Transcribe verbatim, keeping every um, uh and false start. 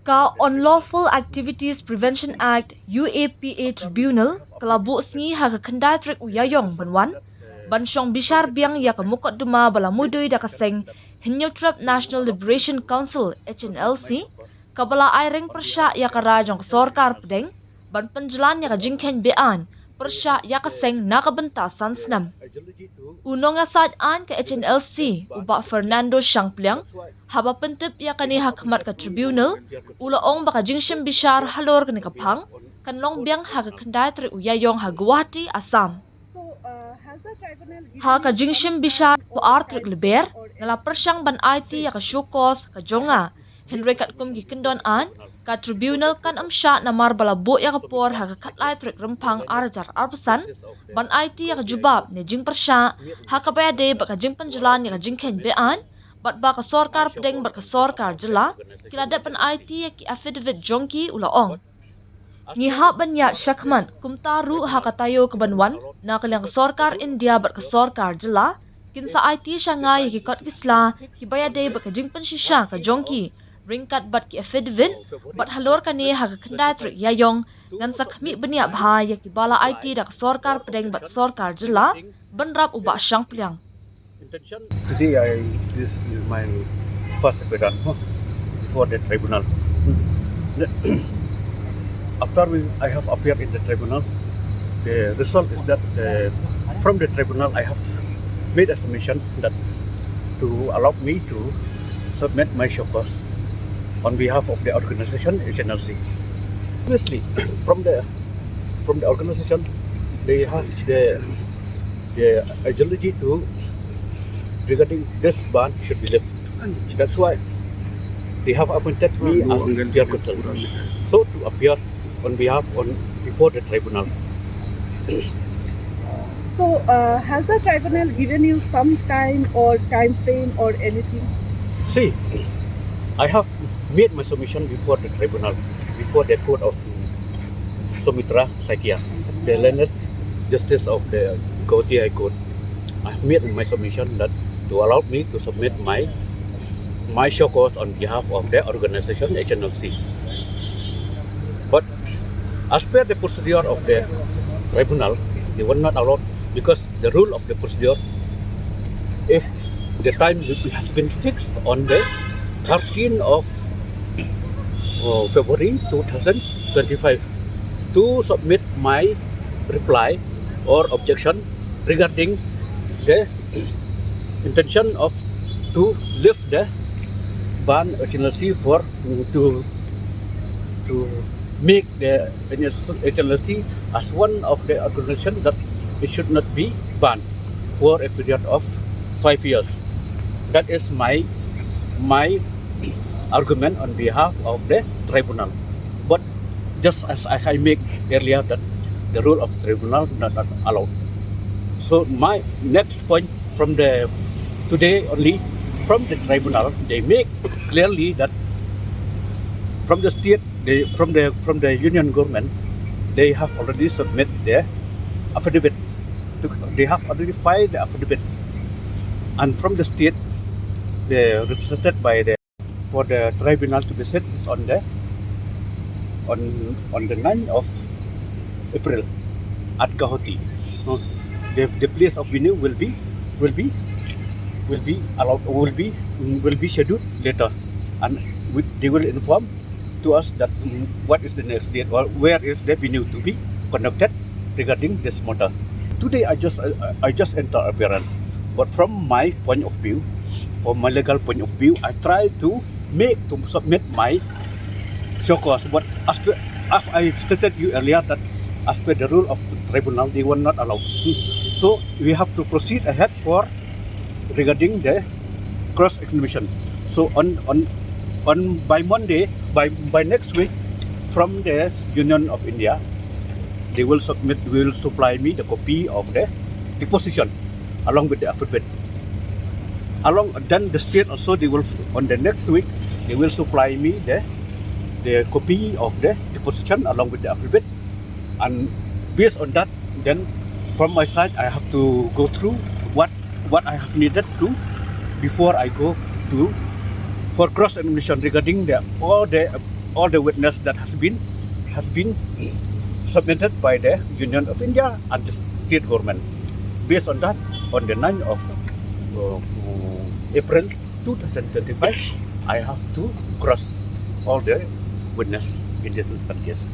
Ka Unlawful Activities Prevention Act, U A P A Tribunal ka la buh sngi ha ka khyndai tarik u Ïaïong ban wan ban shong bishar biang ïa ka mukotduma ba la mudui da ka seng Hynñiewtrep National Liberation Council, H N L C, kaba la ai reng pyrshah ïa ka rai jong ka sorkar pdeng ban pynjlan ïa ka jingkheiñ be-aiñ pyrshah ïa ka seng na ka bynta san snem. U nongïasaid aiñ ka H N L C, u Bah Fernando Shangpliang, haba pyntip ïa kane ha khmat ka tribunal, u la ong ba ka jingshim bishar halor kane ka phang kan long biang ha ka khyndai tarik u Ïaïong ha Guwahati, Assam. Ha ka jingshim bishar ha ka ar tarik Lber, nga la pyrshang ban aiti ïa ka show cause ka jong nga. Hynrei katkum ki kyndon aiñ, ka tribunal kam shah namar ba la buh ïa ka por ha ka khatlai tarik Rymphang ar hajar arphew san ban aiti ïa ka jubab ne jingpyrshah ha kaba ïadei bad ka jingpynjlan ïa ka jingkheiñ be-aiñ, bad ba ka sorkar pdeng bad ka sorkar jylla ki la dep ban aiti ïa ki affidavit jong ki, u la ong. Ngi hap ban ïaid shakhmat, kumta ruh ha ka taïew kaban wan, na ka liang ka sorkar India bad ka sorkar jylla kin sa aiti sha nga ïa ki kot ki sla kiba ïadei bad ka jingpynshisha ka jong ki ryngkat bad ki affidavit, bad halor kane ha ka khyndai tarik Ïaïong ngan sa khmih bniah bha ïa kiba la aiti da ka sorkar pdeng bad sorkar jylla, bynrap u Bah Shangpliang. Today I, this is my first appearance, huh, before the tribunal. After we, I have appeared in the tribunal, the result is that the, from the tribunal I have made a submission that to allow me to submit my show cause on behalf of the organization H N L C. Obviously, from the, from the organization, they have the, the ideology to regarding this ban should be lifted. That's why they have appointed me as their counsel. So to appear on behalf on before the tribunal. So, uh, has the tribunal given you some time or time frame or anything? See, I have made my submission before the tribunal, before the court of Sumitra Saikia, the learned justice of the Guwahati High Court. I have made my submission that to allow me to submit my my show cause on behalf of the organization H N L C. But as per the procedure of the tribunal, they were not allowed because the rule of the procedure, if the time has been fixed on the thirteenth of uh, February two thousand twenty-five to submit my reply or objection regarding the intention of to lift the ban H N L C for to to make the H N L C as one of the organization that it should not be banned for a period of five years. That is my my argument on behalf of the tribunal. But just as I, I make earlier that the rule of tribunal not, not allowed. So my next point from the today only from the tribunal, they make clearly that from the state, they, from the from the union government, they have already submit their affidavit. To, they have already filed the affidavit, and from the state, they represented by the for the tribunal to be set is on the on on the ninth of April at Guwahati. Uh, the, the place of venue will be will be will be allowed will be will be scheduled later, and we, they will inform to us that mm, what is the next date or where is the venue to be conducted regarding this matter. Today I just I, I just enter appearance, but from my point of view, from my legal point of view, I try to make to submit my show cause. But as per, as I stated you earlier that as per the rule of the tribunal, they were not allowed. So we have to proceed ahead for regarding the cross examination. So on on on by Monday, by by next week, from the Union of India, they will submit will supply me the copy of the deposition along with the affidavit. Along then the state also they will on the next week they will supply me the the copy of the deposition along with the affidavit, and based on that then from my side I have to go through what what I have needed to before I go to for cross examination regarding the all the all the witness that has been has been submitted by the Union of India and the state government. Based on that, on the ninth of uh, April two thousand twenty-five, I have to cross all the witness in this instant case.